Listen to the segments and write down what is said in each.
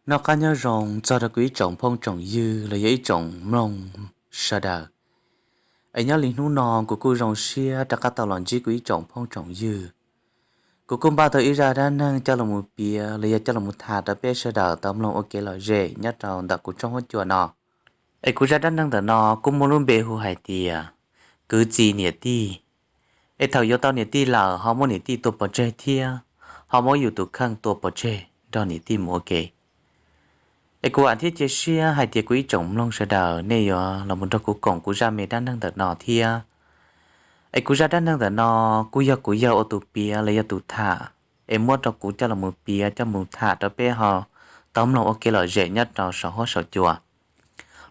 Noj qab nyob zoo txog rau kuv ib tsoom phooj tsoom ywg los yog ib tsoom mloog sawv daws. Es nyob li hnub no kuv kuj zoo siab rov qab tau los ntsib kuv ib tsoom phooj tsoom ywg. Kuv kuj npaj tau ib zaj dab neeg coj los mus piav los yog coj los mus tham rau peb sawv daws tau mloog ua kev lom zem nyob rau ntawm kuv tshooj huab cua no. Es kuv zaj dab neeg ntawm no kuj muaj lub npe hu hais tias kwv txi niam tij. Es thaum yuav tau niam tij lawm ho muab niam tij tua pov tseg thiab ho muab yus tus kheej tua pov tseg nrog niam tij mus ua ke. Es kuv vam thiab cia siab hais tias kuv ib tsoom mloog sawv daws nej yuav los mus nrog kuv koom kuv zaj me dab neeg ntawm no thiab. Es kuv zaj dab neeg ntawm no kuj yog kuv yawg ua tus piav los yog tus tham, es muab rau kuv coj los mus piav coj mus tham rau peb ho tau mloog ua kev lom zem nyob rau saum huab saum cua,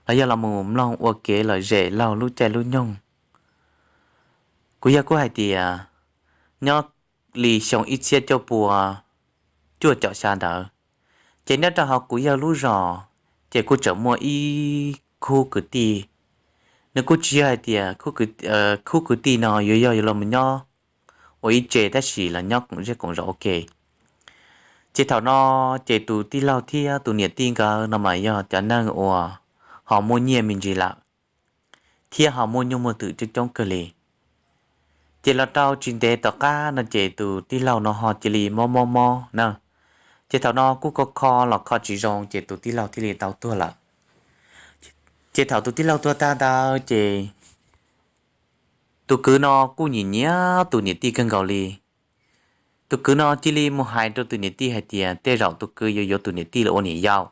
los yog los mus mloog ua kev lom zem laug lub caij lub nyoog. Kuv yawg kuj hais tias nyob li xyoo ib txhiab cuaj pua cuaj caum xya ntawd, ces nyob rau hauv kuv yawg lub zos ces kuj tseem muaj ib khub kwv tij. Nws kuj tsis yog hais tias khub kwv tij no yuav yog yuav los nyob ua ib tse tab sis los nyob koom zej koom zos ua ke. Ces thaum no ces tus tij laug thiab tus niam tij nkawd no mas yog cov neeg uas ho muaj nyiaj me ntsis lawm thiab ho muaj nyuj muaj twm coob coob kawg li. Ces los rau tsis ntev tom qab no ces tus tij laug no ho cia li mob mob mob na. Ces thaum no kuj kho kho los kho tsis zoo ces tus tij laug thiaj li tau tuag lawm. Ces thaum tus tij laug tuag tag ntawd ces tus kwv no kuj nyiam nyiam tus niam tij kawg nkaus li. Tus kwv no cia li mus hais rau tus niam tij hais tias tej zaum tus kwv yuav yuav tus niam tij los ua niam yau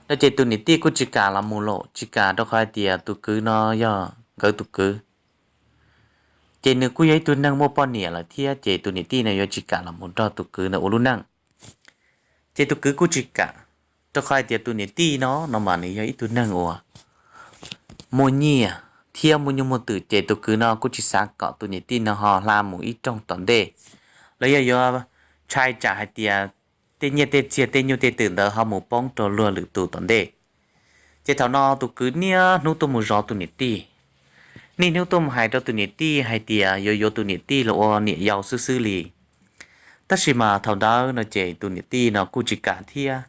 no ces tus niam tij kuj tsis kam los mus los tsis kam rau qhov hais tias tus kwv no yog nkawd tus kwv. Ces nws kuj yog ib tug neeg muaj poj niam lawm thiab ces tus niam tij no yuav tsis kam los mus nrog tus kwv no ua lub neej. Ces tus kwv kuj tsis kam, rau qhov hais tias tus niam tij no no mas nws yog ib tug neeg uas muaj nyiaj thiab muaj nyuj muaj twm ces tus kwv no kuj tsis xav kom tus niam tij no ho hla mus ib rooj tom ntej, los yog yuav ntshai tsam hais tias tej nyiaj tej txiag tej nyuj tej twm ntawd ho mus poob rau luag lwm tus tom ntej. Ces thaum no tus kwv niaj hnub tuaj mus zov tus niam tij, niaj hnub tuaj mus hais rau tus niam tij hais tias yuav yuav tus niam tij los ua niam yau xwb xwb li. Tab sis mas thaum ntawd no ces tus niam tij no kuj tsis kam thiab.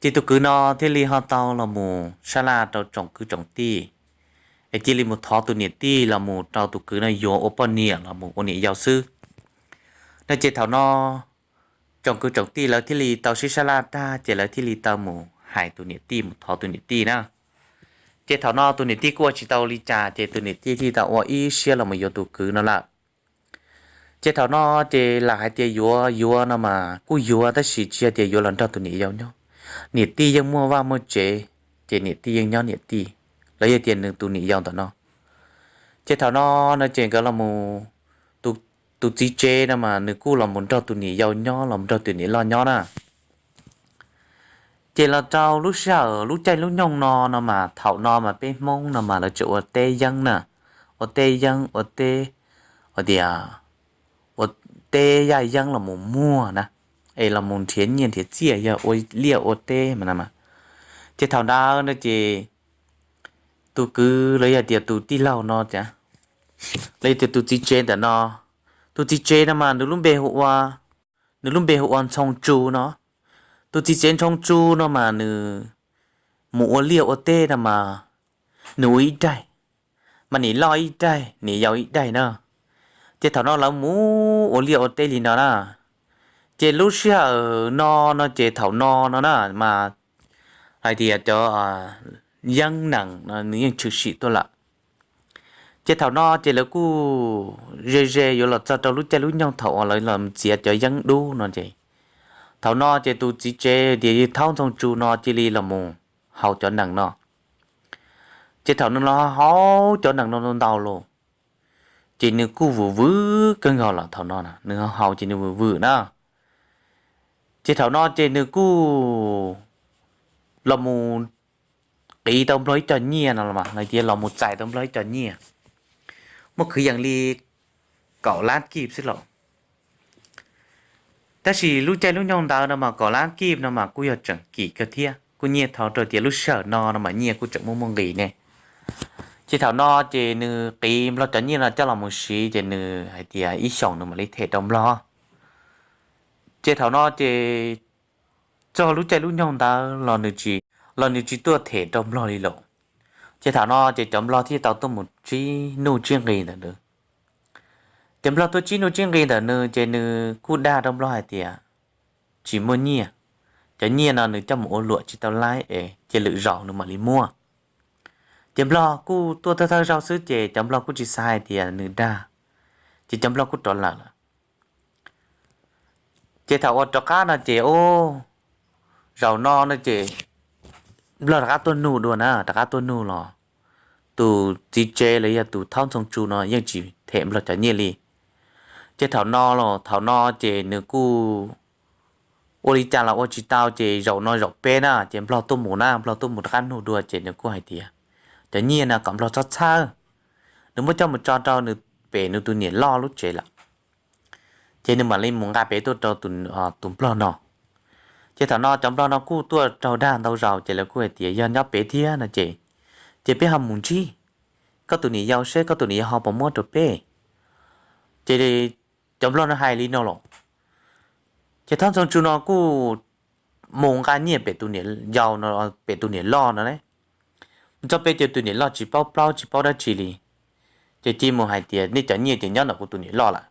Ces tus kwv no thiaj li ho tau los mus sab laj rau tsoom kwv tsoom tij, es cia li mus thov tus niam tij los mus rau tus kwv no yuav ua poj niam los mus ua niam yau xwb no ces thaum no tsoom kwv tsoom tij lawv thiaj li tau sib sab laj tag ces lawv thiaj li tau mus hais tus niam tij mus thov tus niam tij na. Ces thaum no tus niam tij kuj ua tsis tau li cas ces tus niam tij thiaj tau ua ib siab los mus yuav tus kwv no lawm. Ces thaum no ces lam hais tias yuav yuav no mas kuj yuav tab sis tsis yog tias yuav los nrog tus niam yau nyob. Niam tij yeej muaj vaj muaj tsev, ces niam tij yeej nyob niam tij, los yog tias nws tus niam yau ntawm no. Ces thaum no no ces nkawd los mus, tus txiv tsev no mas nws kuj los mus nrog tus niam yau nyob los nrog tus niam loj nyob na. Ces los rau lub sij hawm lub caij lub nyoog no no mas thaum no mas peb Hmoob no mas lawv tseem ua teb yeeb na, ua teb yeeb ua teb, ua tias ua teb yaj yeeb los mus muag na, es los mus nrhiav nyiaj nrhiav txiaj yog ua liaj ua teb mas. Ces thaum ntawd no ces tus kwv los yog tias tus tij laug no, los yog tias tus txiv tsev ntawm no, tus txiv tsev no mas nws lub npe hu ua, nws lub npe hu ua Ntxhoo Tsu no. Tus txiv tsev Ntxhoo Tsu no mas nws mus ua liaj ua teb no mas nws ua ib daig, mas niam loj ib daig niam yau ib daig na. Ces thaum no lawv mus ua liaj ua teb li no na. Ces lub sij hawm no no ces thaum no no na mas hais tias cov yeeb nees no nws yeej tshwm sim tuaj lawm. Ces thaum no ces lawv kuj ze ze yuav los txog rau lub caij lub nyoog thaum uas lawv los txiav cov yeeb dub no ces, thaum no ces tus txiv tsev tias Thaub Ntxhoo Tsu no cia li los mus haus cov nees no. Ces thaum nws los haus cov nees no ntau los, ces nws kuj vwm vwm kawg nkaus lawm thaum no, nws haus ces nws vwm vwm na. Ces thaum no ces nws kuj los mus qiv tau Nplog ib co nyiaj no los mas, los tias los mus txais tau Nplog ib co nyiaj, muaj kwv yees li kaum lab kib xwb los. Tab sis lub caij lub nyoog ntawd no mas kaum lab kib no mas kuj yog tseem kim kawg thiab, kuj nyiaj thaum rau tias lub sij hawm no no mas nyiaj kuj tseem muaj muaj nqis ne. Ces thaum no ces nws qiv Nplog cov nyiaj no coj los mus siv ces nws hais tias ib xyoos nws mam li them rau Nplog. Ces thaum no ces txog lub caij lub nyoog ntawd los nws tsis, los nws tsis tuaj them rau nplog li lawm. Ces thaum no ces cov nplog thiaj tau tuaj mus tsib nuj tsib nqis ntawm nws. Ces nplog tuaj tsib nuj tsib nqis ntawm nws ces nws kuj dag rau nplog hais tias tsis muaj nyiaj, cov nyiaj no nws coj mus ua luam tsis tau laib es cia lwm zaus nws mam li muab. Ces nplog kuj tuaj thawj thawj zaug xwb ces cov nplog kuj tsis xav hais tias nws dag, ces cov nplog kuj rov lawm lawm. Ces thaum uas rov qab no ces ub, zaum no no ces nplog rov qab tuaj nug dua na, rov qab tuaj nug los tus txiv tsev los yog tus thaub ntxoog tsu no yeej tsis them nplog cov nyiaj li. Ces thaum no los thaum no ces nws kuj ua li cas los ua tsis tau ces zaum no zaum peb na ces nplog tuaj mus na, nplog tuaj mus rov qab nug dua ces nws kuj hais tias cov nyiaj no kom nplog txhob txhawj, nws muab coj mus tso rau nws pem nws tus niam loj lub tsev lawm. Ces nws mam li mus nqa pem tuaj rau tus nplog no. Ces thaum no cov nplog no kuj tuaj raug dag ntau zaus ces lawv kuj hais tias yog nyob pem thiab no ces, ces peb ho mus ntsib koj tus niam yau seb koj tus niam yau ho puas muab rau peb. Ces cov nplog no hais li no los, ces thaub ntxoog tsu no kuj mus nqa nyiaj pem tus niam yau no, pem tus niam loj no ne. Mus txog pem ces tus niam loj tsis paub plaub tsis paub dab tsi li. Ces cia mus hais tias nej cov nyiaj ces nyob ntawm kuv tus niam loj lawm.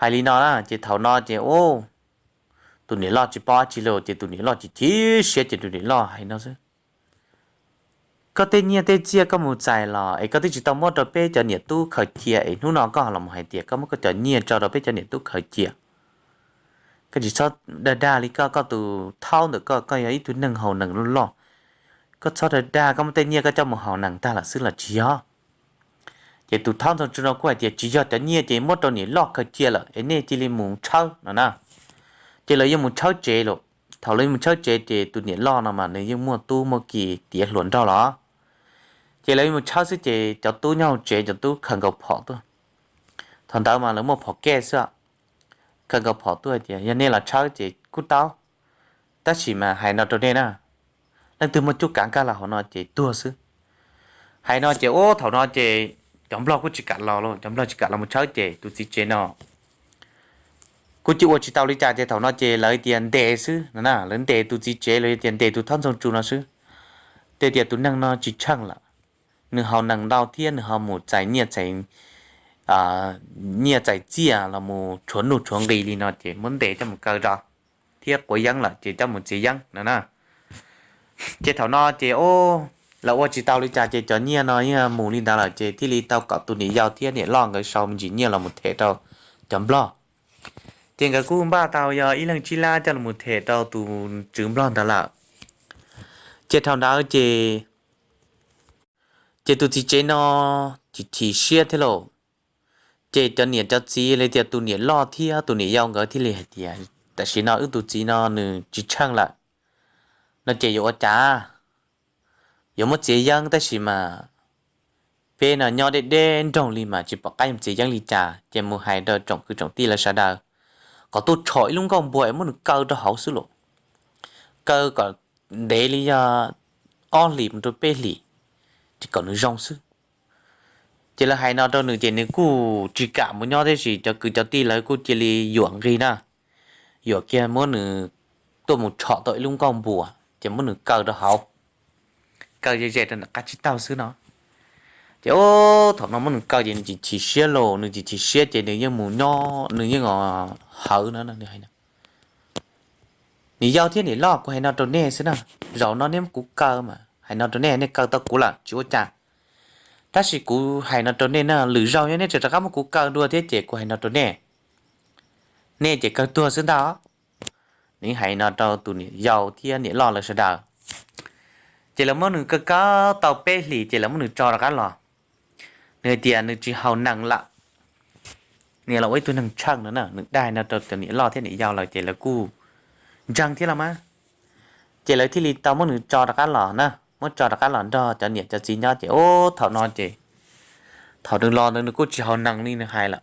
Hais li no na ces thaum no ces ub, tus niam loj tsis paub dab tsi li ces tus niam loj ces chim siab ces tus niam loj hais no xwb, koj tej nyiaj tej txiaj koj mus txais los es koj twb tsis tau muab rau peb cov niam tub khaws cia es hnub no koj los mus hais tias koj muab koj cov nyiaj tso rau peb cov niam tub khaws cia. Koj tsis txhob dag dag li koj, koj tus thaub ntawm koj, koj yog ib tug neeg haus nees loj loj, koj txhob dag dag, koj muab tej nyiaj koj coj mus haus nees tag lawm xwb los tsis yog? Ces tus thaub ntxoog tsu no kuj hais tias tsis yog, cov nyiaj ces muab rau niam loj khaws cia lawm es nej cia li mus tshawb no na. Ces lawv yuav mus tshawb tsev lawm. Thaum lawv yuav mus tshawb tsev ces tus niam loj no mas nws yeej muaj tub muaj ki tiav hluas nraug los, ces lawv yuav mus tshawb xwb ces cov tub nyob hauv tsev cov tub khaws nkaus phom tuaj. Thaum ntawd mas lawv muaj phom kej xwb, khaws nkaus phom tuaj hais tias yog nej los tshawb ces kuj tau, tab sis mas hais no rau nej na, leej twg muaj cuab kav nkag los hauv no ces tuag xwb. Hais no ces ub, thaum no ces cov nplog kuj tsis kam los, cov nplog tsis kam los mus tshawb ces tus txiv tsev no kuj cia ua tsis tau li cas ces thaum no ces lawv tias ntes xwb no na, lawv ntes tus txiv tsev los yog tias ntes tus thaub ntxoog tsu no xwb. Tej tias tus neeg no tsis tsheej lawm, nws haus nees ntau thiab nws ho mus txais nyiaj txais, nyiaj txais txiaj los mus tshuav nuj tshuav nqis li no ces muab ntes coj mus kaw rau thiab quav yeeb lawm ces coj mus txiav yeeb no na. Ces thaum no ces ub, lawv ua tsis tau li cas ces cov nyiaj no yeej mus li ntawd lawm ces thiaj li tau kom tus niam yau thiab niam loj nkawd sau me ntsis nyiaj los mus them rau cov nplog. Ces nkawd kuj npaj tau yog ib leeg tsib lab coj los mus them rau tus tswv nplog ntawd lawm. Ces thaum ntawd ces, ces tus txiv tsev no chim chim siab thiab lauj. Ces cov niam cov txiv li tias tus niam loj thiab tus niam yau nkawd thiaj li hais tias tam sim no wb tus txiv no nws tsis tsheej lawm no ces yuav ua cas? Yuav muab txiav yeeb tab sis mas peb no nyob deb deb nroog li mas tsis pom qab yuav txiav yeeb li cas ces mus hais rau tsoom kwv tsoom tij lawv sawv daws kom tuaj tshom ib lub nkuaj npua es muab nws kaw rau hauv xwb lauj. Kaw kom ntev li yog ob hlis mus rau peb hlis ces kom nws zoo xwb. Ces lawv hais no rau nws ces nws kuj tsis kam mus nyob tab sis cov kwv cov tij lawv kuj cia li yuam nqi na, yuam kiag muab nws tuaj mus tshom tau ib lub nkuaj npua ces muab nws kaw rau hauv, kaw ze ze rau nram qab tsib taug xwb no. Ces ub, thaum no muab nws kaw ces nws chim chim siab lauj, nws chim chim siab ces nws yeej mus nyob, nws yeej hawv no, nws hais niam yau thiab niam loj, kuv hais no rau nej xwb na, zaum no nej muab kuv kaw mas hais no rau nej, nej kaw tau kuv lawm tsis ua cas, tab sis kuv hais no rau nej na, lwm zaug yog nej tseem rov qab muab kuv kaw dua thiab ces kuv hais no rau nej, nej ces kawg tuag xwb ntag. Nws hais no rau tus niam yau thiab niam loj lawv sawv daws. Ces lawv muab nws kaw kaw tau peb hlis ces lawv muab nws tso rov qab los. Nws hais tias nws tsis haus nees lawm, nws los ua ib tug neeg tsheej no na, nws dag no rau tus niam loj thiab niam yau lawv ces lawv kuj ntseeg thiab los mas. Ces lawv thiaj li tau muab nws tso rov qab los na, muab tso rov qab los nrog cov niam cov txiv nyob ces ub, thaum no ces thaum nws los ntawd nws kuj tsis haus nees li nws hais lawm.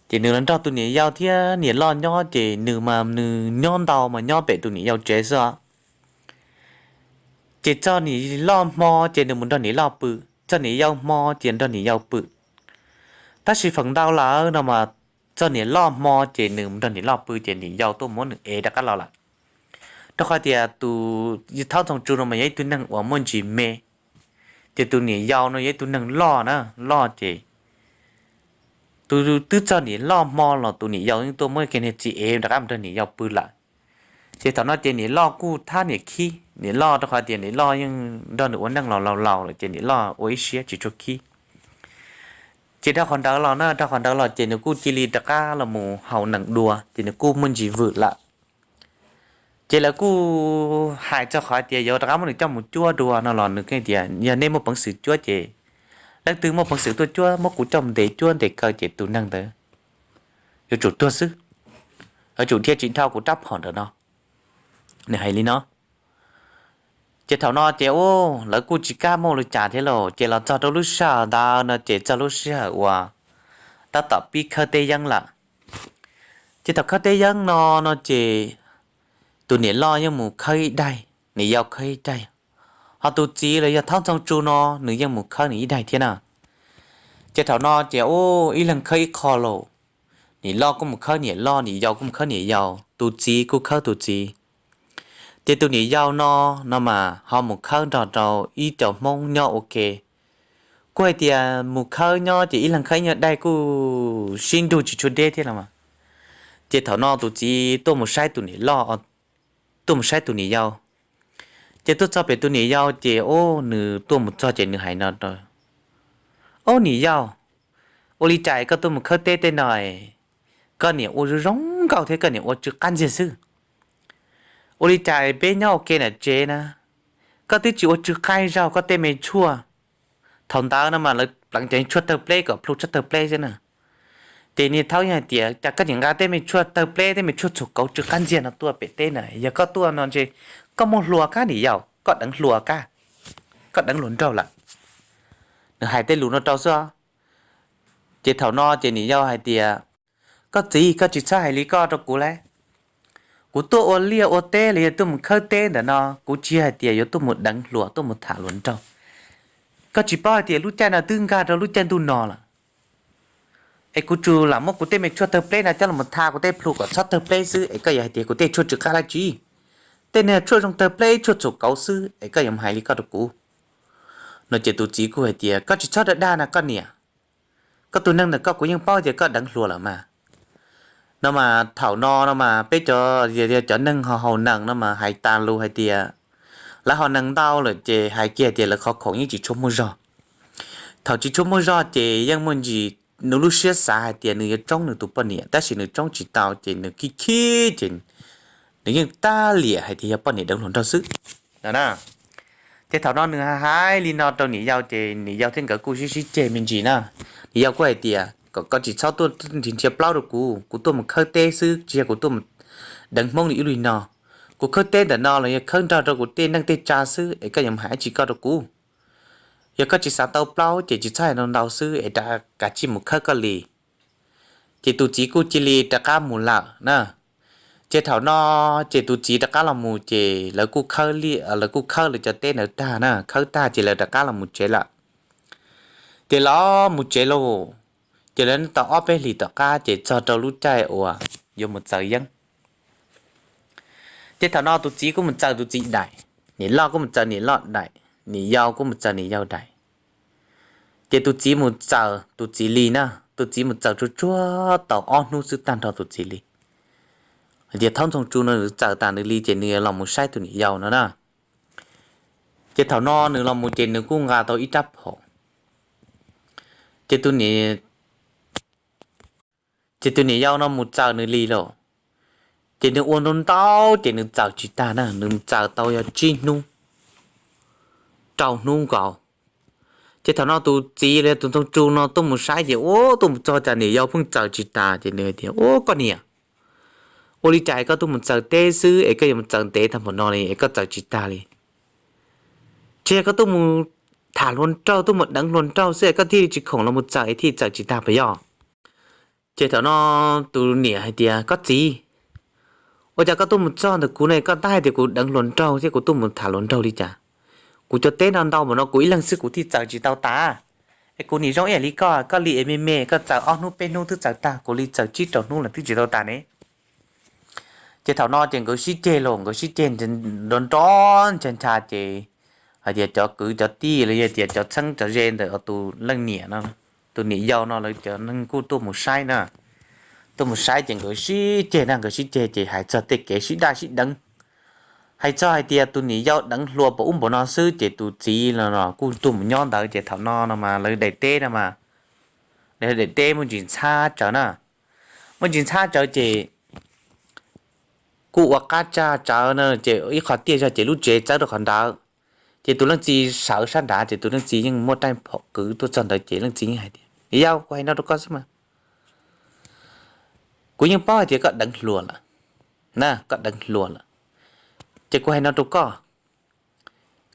Ces nws los nrog tus niam yau thiab niam loj nyob ces nws mas nws nyob ntau mas nyob pem tus niam yau tsev xwb os. Ces txog niam loj hmo ces nws mus nrog niam loj pw, txog niam yau hmo ces nrog niam yau pw. Tab sis feem ntau lawm no mas txog niam loj hmo ces nws mus nrog niam loj pw ces niam yau tuaj muab nws ev rov qab los lawm. Rau qhov tias tus Thaub Ntxoog Tsu no mas yog ib tug neeg uas muaj ntsis me, ces tus niam yau no yog ib tug neeg loj na, loj ces tus twb txog niam loj hmo los tus niam yau yeej tuaj muab kiag niag txiv ev rov qab mus nrog niam yau pw lawm. Ces thaum no ces niam loj kuj thab niam khib, niam loj rau qhov tias niam loj yeej nrog nws ua neej los laus laus lawm ces niam loj ua ib siab tsis tshua khib. Ces dhau qhov ntawd los na, dhau qhov ntawd los ces nws kuj cia li rov qab los mus haus nees dua ces nws kuj muaj ntsis vwm lawm. Ces lawv kuj hais txog qhov tias yuav rov qab muab nws coj mus cuab dua no los nws kuj tias yog nej muaj peev xwm cuab ces leej twg muaj peev xwm tuaj cuab, muab kuv coj mus ntes cuab ntes kaw ces tus neeg ntawd yuav tsum tuag xwb, yuav tsum dhia tsis dhau kuv rab phom ntawm no. Nws hais li no. Ces thaum no ces u, lawv kuj tsis kam muaj li cas thiab lauj, ces los txog rau lub sij hawm ntawd no ces txog lub sij hawm uas tab tom pib khawb teb yeeb lawm. Ces thaum khawb teb yeeb no, no ces tus niam loj yeej mus khawb ib daig, niam yau khawb ib daig, ho tus txiv los yog Thaub Ntxoog Tsu no nws yeej mus khawb nws ib daig thiab na. Ces thaum no ces u, ib leeg khawb ib qho lauj, niam loj kuj mus khawb niam loj, niam yau kuj mus khawb niam yau, tus txiv kuj khawb tus txiv. Ces tus niam yau no, no mas ho mus khawb nrog rau ib co Hmoob nyob ua ke. Kuj hais tias mus khawb nyob ces ib leeg khawb ib nyuag daig kuj sib nrug tsis tshua deb thiab los mas. Ces thaum no tus txiv tuaj mus saib tus niam loj, tuaj mus saib tus niam yau. Ces tuaj txog pem tus niam yau ces u, nws tuaj mus txog ces nws hais no, Ob niam yau, ua li cas koj tuaj mus khawb teb tej no, koj niam ua zoo zoo nkauj thiab koj niam ua tsw qab ntxiag xwb. Ua li cas peb nyob ua ke nram tsev na, koj twb tsis ua tsw qab zaug koj tej me tshuaj. Thaum ntawd no mas lawv pleev cov tshuaj tawg pleb kom plhu tshuaj tawg pleb xwb na. Ces niag Thaub yeej hais tias, Cas koj tseem nqa tej me tshuaj tawg pleb, tej me tshuaj txhuam kauv tsw qab ntxiag no tuaj pem teb na? Yog koj tuaj no ntshe koj muaj hluas kab niam yau, koj deev hluas kab, koj deev hluas nraug lawm. Nws hais tej lus no rau xwb. Ces thaum no ces niam yau hais tias, Koj txiv, koj tsis txhob hais li koj rau kuv lauj. Kuv tuaj ua liaj ua teb los yog tuaj mus khawb teb ntawm no, kuv tsis yog hais tias yuav tuaj mus deev hluas, tuaj mus tham hluas nraug. Koj tsis paub hais tias lub caij no twb nkag rau lub caij ntuj no lawm, es kuv tsuas lam muab kuv tej me tshuaj tawg pleb no coj los tha kuv tej plhu kom txhob tawg pleb xwb, es koj yuav hais tias kuv tej tshuaj tsw qab dab tsi? Tej niag tshuaj zoo tawg pleb, tshuaj txhuam kauv xwb es koj yuav mus hais li koj rau kuv. No ces tus txiv kuj hais tias, Koj tsis txhob dag dag na koj niam. Koj tus neeg ntawm koj kuv yeej paub tias koj deev hluas lawm mas. No mas thaum no no mas peb cov, cov neeg haus nees no mas hais tas lus hais tias lawv haus nees ntau lawm ces hais kiag tias lawv qhov khoom yeej tsis tshua muaj zog. Thaum tsis tshua muaj zog ces yeej muaj ntsis, nws lub siab xav hais tias nws yuav tsoob nws tus poj niam tab sis nws tsoob tsis tau ces nws khib khib ces nws yeej tab liam hais tias yog poj niam deev hluas nraug xwb no na. Ces thaum no nws hais li no rau niam yau ces niam yau thiab nkawd kuj sib sib ceg me ntsis na. Niam yau kuj hais tias, Kom koj tsis txhob tuaj nrhiav plaub rau kuv, kuv tuaj mus khawb teb xwb, tsis yog kuv tuaj mus deev Hmoob li ub li no. Kuv khawb teb ntawm no los yog khawb nrog rau kuv tej neej tej tsa xwb es koj yuav mus hais dab tsi koj rau kuv. Yog koj tsis xav tau plaub ces tsis txhob hais ntau ntau xwb es rov kav tsij mus khawb koj li. Ces tus txiv kuj cia li rov qab mus lawm na. Ces thaum no ces tus txiv rov qab los mus ces lawv kuj khawb li, lawv kuj khawb lawv cov teb ntawd tag na, khawb tag ces lawv rov qab los mus tsev lawm. Ces los mus tsev lauj, ces lawv tau ob peb hlis tom qab ces txog rau lub caij uas yuav mus txaws yeeb. Ces thaum no tus txiv kuj mus txaws tus txiv daim, niam loj kuj mus txaws niam loj daim, niam yau kuj mus txaws niam yau daim. Ces tus txiv mus txaws tus txiv li na, tus txiv mus txaws tsuag tsuag tau ob hnub xwb tag nrho tus txiv li. Hais tias Thaub Ntxoog Tsu no nws txaws tas nws li ces nws los mus saib tus niam yau no na. Ces thaum no nws los mus ces nws kuj nqa tau ib rab phom. Ces tus niam, ces tus niam yau no mus txaws nws li lauj. Ces nws ua ntau ntau ces nws txaws tsis tag na, nws mus txaws tau yog tsib hnub, rau hnub nkaus. Ces thaum no tus txiv los yog tus Ntxoog Tsu no tuaj mus saib ces ua tuaj mus txog cas niam yau pheej txaws tsis tas ces nws hais tias, Ua koj niam, ua li cas es koj tuaj mus txaws teb xwb es koj yuav mus txaws ntev tag npaum no li es koj txaws tsis tag li? Tsis yog koj tuaj mus tham hluas nraug, tuaj mus deev hluas nraug xwb es koj thiaj li tsis khoom los mus txaws es thiaj txaws tsis tag puas yog? Ces thaum no tus niam hais tias, Koj txiv, ua cas koj tuaj mus txog ntawm kuv no koj tab hais tias kuv deev hluas nraug thiab kuv tuaj mus tham hluas nraug li cas? Kuv cov teb no ntau npaum no kuv ib leeg xwb kuv thiaj txaws tsis tau tas. Es kuv niam zoo ib yam li koj, koj li es me me, koj txaws ob hnub peb hnub twb txaws tag, kuv li txaws tsib rau hnub los twb tsis tau tag ne. Ces thaum no ces nkawd sib ceg los nkawd sib ceg nrov nrov ncha ncha ces hais tias cov kwv cov tij los yog tias cov txheeb cov ze ntawm tus leej niam no, tus niam yau no lawv cov neeg kuj tuaj mus saib na. Tuaj mus saib ces nkawd sib ceg na, nkawd sib ceg ces hais txog tej kev sib daj sib deev, hais txog hais tias tus niam yau deev hluas npaum ub npaum no xwb ces tus txiv los kuj tuaj mus nyob ntawd ces thaum no no mas lawv daim teb no mas, daim teb muaj ntsis ntxhab tsawv na, muaj ntsis ntxhab tsawv ces kuj ua qab tsag tsawv na, ces ib qho tiaj zog ces lub tsev txawb rau qhov ntawd. Ces tus leej txiv sawv sab nrad ces tus leej txiv yeej muaj rab phom kwv tuaj txog ntawd ces leej txiv yeej hais tias, Niam yau, kuv hais no rau koj xwb mas, kuv yeej paub hais tias koj deev hluas lawm na, koj deev hluas lawm. Ces kuv hais no rau koj,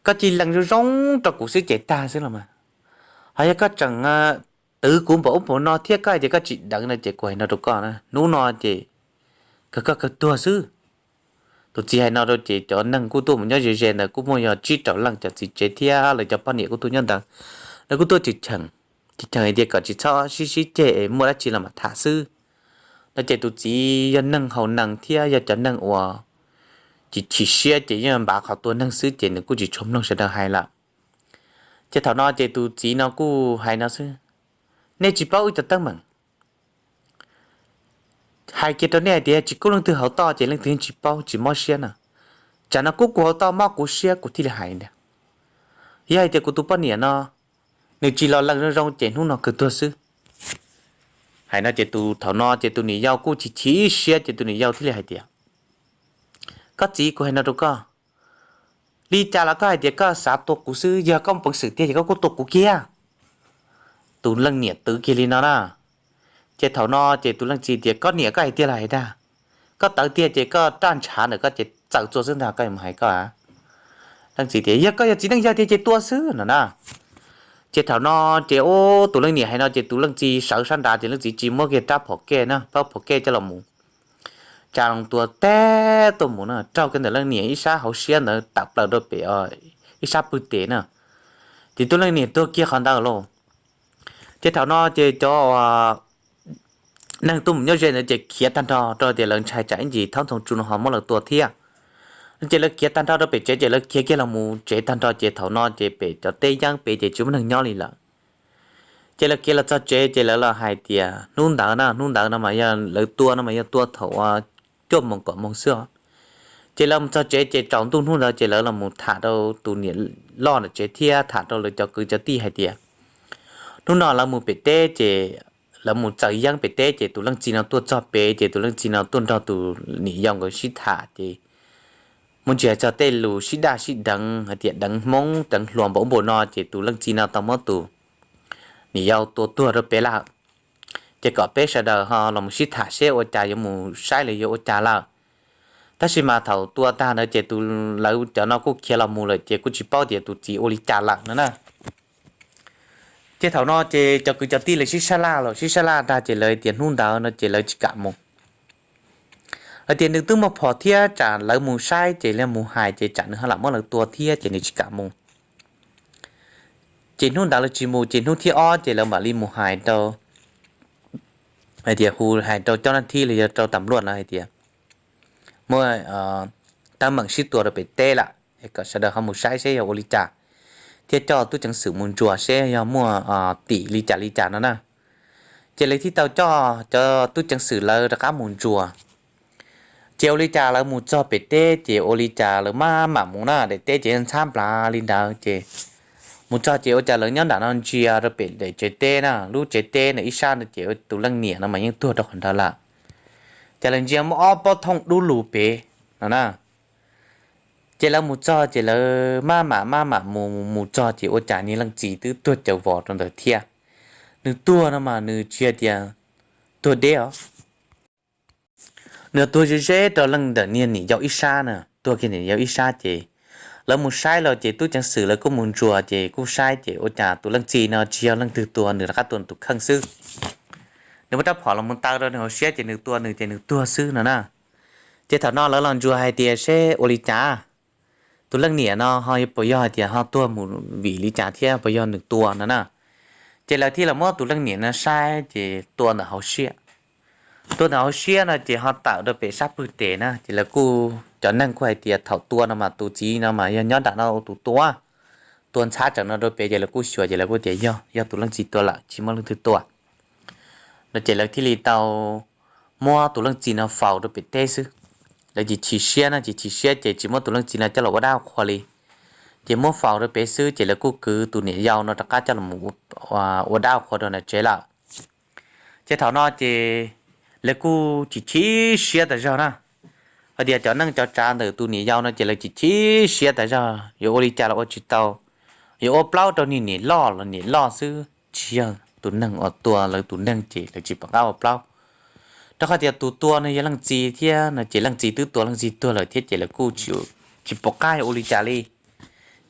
koj cia li lees zoo zoo rau kuv xwb ces tag xwb los mas. Ho yog koj tseem twv kuv npaum ub npaum no thiab koj hais tias koj tsis deev no ces kuv hais no rau koj na, hnub no ces kawg koj kawg tuag xwb. Tus txiv hais no rau ces cov neeg kuj tuaj mus nyob ze ze ntawd kuj muaj yog tsib rau leej, cov txiv tsev thiab lawv cov poj niam kuj tuaj nyob ntawd, lawv kuj tuaj cheem cheem, cheem cheem hais tias kom tsis txhob sib sib ceg es muaj dab tsi los mam tham xwb no ces tus txiv yog neeg haus nees thiab yog cov neeg uas chim chim siab ces yeej npav qhov tua neeg xwb ces nws kuj tsis tshua mloog sawv daws hais lawm. Ces thaum no ces tus txiv no kuj hais no xwb, Nej tsis paub wb cov teeb meem. Hais kiag rau nej hais tias tsis kub leej twg hauv toj ces leej twg yeej tsis paub tsis mob siab na. Tsam no kub kuv hauv toj mob kuv siab kuv thiaj li hais ntag. Yog hais tias kuv tus poj niam no nws tsis los lees zoo zoo ces hnub no kawg tuag xwb. Hais no ces tus thaum no ces tus niam yau kuj chim chim siab ces tus niam yau thiaj li hais tias, Koj txiv, kuv hais no rau koj, li cas los koj hais tias koj xav tua kuv xwb, yog koj muaj peev xwm tiag ces koj kuj tua kuv kiag. Tus leej niam twv kiag li no na. Ces thaum no ces tus leej txiv tias, Koj niam, koj hais tiag los hais dag? Koj tawv tiag ces koj raj ntshav ntawm koj ces txaws txua xwb ntag, koj yuav mus hais koj a. Leej txiv tias, Yog koj yog txiv neej yog tiag ces tua xwb no na. Ces thaum no ces ub tus leej niam hais no ces tus leej txiv sawv sab nrad ces leej txiv tsis muab kiag rab phom kej na, rab phom kej coj los mus tsa loo tua teb tuaj mus na, raug kiag ntawm leej niam ib sab hauv siab ntawd tawm plaws rau pem ib sab pwg tes na. Ces tus leej niam tuag kiag qhov ntawd lauj. Ces thaum no ces cov neeg tuaj mus nyob ze ntawd ces khiav tag nrho rau tias lawv ntshai tsam ib ntsis thaub ntxoog tsu no ho muab lawv tua thiab. Ces lawv khiav tag nrho rau pem tsev ces lawv khiav kiag los mus tsev tag nrho ces thaum no ces pem cov teb yeeb pem ces tsis muaj neeg nyob li lawm. Ces lawv khiav los txog tsev ces lawv los hais tias hnub ntawd na, hnub ntawd no mas yog lawv tua no mas yog tua thaum cuaj moos kaum moos xwb os. Ces lawv mus txog tsev ces tsaus ntuj hnub ntawd ces lawv los mus tham rau tus niam loj ntawm tsev thiab tham rau lawv cov kwv cov tij hais tias hnub no lawv mus pem teb ces lawv mus txaws yeeb pem teb ces tus leej txiv no tuaj txog pem ces tus leej txiv no tuaj nrog tus niam yau nkawd sib tham ces muaj ntsis hais txog tej lus sib daj sib deev hais tias deev hmoob deev hluas npaum ub npaum no ces tus leej txiv no tau muab tus niam yau tua tuag rau pem lawm. Ces kom peb sawv daws ho los mus sib tham seb ua cas yuav mus saib los yuav ua cas lawm. Tab sis mas thaum tua tag ntawd ces tus lawv cov no kuj khiav los mus lawm ces kuj tsis paub tias tus txiv ua li cas lawm no na. Ces thaum no ces cov kwv cov tij lawv sib sab laj los sib sab laj tag ces lawv tias hnub ntawd no ces lawv tsis kam mus. Lawv tias nws twb muaj phom thiab tsam lawv mus saib ces lawv mus hais ces tsam nws ho lam muab lawv tua thiab ces nws tsis kam mus. Ces hnub ntawd lawv tsis mus ces hnub thib ob ces lawv mam li mus hais rau, hais tias hu hais rau coj nab thib los yog rau tam luaj no hais tias muaj teeb meem sib tua rau pem teb lawm, kom sawv daws ho mus saib seb yog ua li cas, thiab coj tub ceev xwm mus ntsuas seb yog muaj tim li cas li cas no na. Ces lawv thiaj tau coj cov tub ceev xwm lawv rov qab mus ntsuas. Ces ua li cas lawv mus txog pem teb ces ua li cas lawv maj mam mus na, daim teb ces ntxhab nplav li ntawd ces mus txog ces ua cas lawv nyob nram no ntsia rau pem daim tsev teb na, lub tsev teb ntawm ib sab ntawd ces tus leej niam no mas yeej tuag rau qhov ntawd lawm. Ces lawv ntsia muaj ob pob thooj dub lug pem no na. Ces lawv mus txog ces lawv maj mam maj mam mus mus txog ces ua cas niag leej txiv twb tuag caws vos rau ntawd thiab. Nws tuag no mas nws tsis yog tias tuag deb os, nws tuag ze ze rau leej ntawm niag niam yau ib sab na, tuag kiag niam yau ib sab ces lawv mus saib los ces tub ceev xwm lawv kuj mus ntsuas ces kuj saib ces ua cas tus leej txiv no tsis yog leej twg tua, nws rov qab tua nws tus kheej xwb. Nws muab rab phom los mus taw rau nws hauv siab ces nws tua nws ces nws tuag xwb no na. Ces thaum no lawv los ntsuas hais tias seb ua li cas, tus leej niam no ho puas yog hais tias ho tuag mus vim li cas thiab puas yog nws tua no na. Ces lawv thiaj los muab tus leej niam no saib ces tua ntawm hauv siab. Tua ntawm hauv siab no ces ho tawm rau pem sab pwg tes na, ces lawv kuj, cov neeg kuj hais tias thaum tua no mas tus txiv no mas yog nyob nram no ua tus tua, tua ntxhab tseem no rau pem, ces lawv kuj xyuas ces lawv kuj tias yog, yog tus leej txiv tua lawm, tsis muaj leej twg tua no. Ces lawv thiaj li tau muab tus leej txiv no faus rau pem teb xwb. Lawv ces chim siab no, ces chim siab ces tsis muab tus leej txiv no coj los ua dab ua qhua li, ces muab faus rau pem xwb, ces lawv kuj kwv tus niam yau no rov qab coj los ua dab ua qhua rau nram tsev lawm. Ces thaum no ces lawv kuj chim chim siab tas zog na, hais tias cov neej cov tsav ntawm tus niam yau no ces lawv chim chim siab tas zog, yuav ua li cas los ua tsis tau, yuav ua plaub rau niag niam loj los niam loj xwb, tsis yog tus neeg uas tua lawv tus neeg ces lawv tsis pom qab ua plaub. Rau qhov tias tus tua no yog leej txiv thiab no, ces leej txiv twb tua leej txiv tuag lawm thiab, ces lawv kuj tsis pom qab yuav ua li cas li,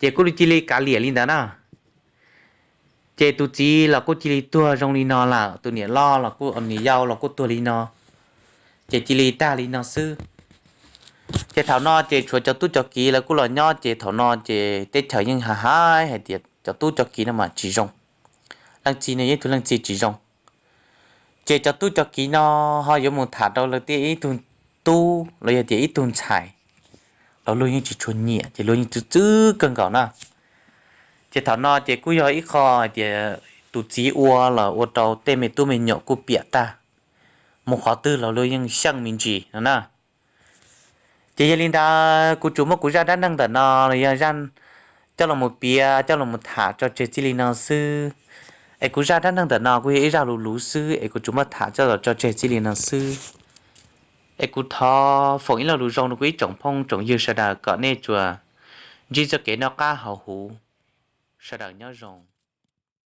ces kuj cia li kav liam li ntawd na. Ces tus txiv los kuj cia li tuag zoo li no lawm, tus niam loj los kuj, niam yau los kuj tuag li no, ces cia li tag li no xwb. Ces thaum no ces tshuav cov tub cov kiv lawv kuj los nyob, ces thaum no ces teb chaws yeej hais hais tias cov tub cov kiv no mas tsis zoo, leej txiv no yog ib tug leej txiv tsis zoo. Ces cov tub cov kiv no ho yuav mus tham rau lawv tej ib tug tub los yog tias ib tug ntxhais los luag yeej tsis tshua nyiam, ces luag yeej txwv txwv kawg nkaus na. Ces thaum no ces kuj yog ib qho hais tias tus txiv ua los ua rau tej me tub me nyuam kuj piam tag, mus qhov twg los luag yeej xyeej me ntsis no na. Ces yog li ntawd kuv tsuas muab kuv zaj dab neeg ntawm no los yog coj los mus piav coj los mus tham tso tseg txij li no xwb. Es kuv zaj dab neeg ntawm no kuj yog ib zaj luv luv xwb, es kuv tsuas muab tham coj los tso tseg txij li no xwb. Es kuv thov foom ib lo lus zoo rau kuv ib tsoom phooj tsoom ywg sawv daws kom nej tsuas ntsib txoj kev noj qab haus huv. Sawv daws nyob zoo.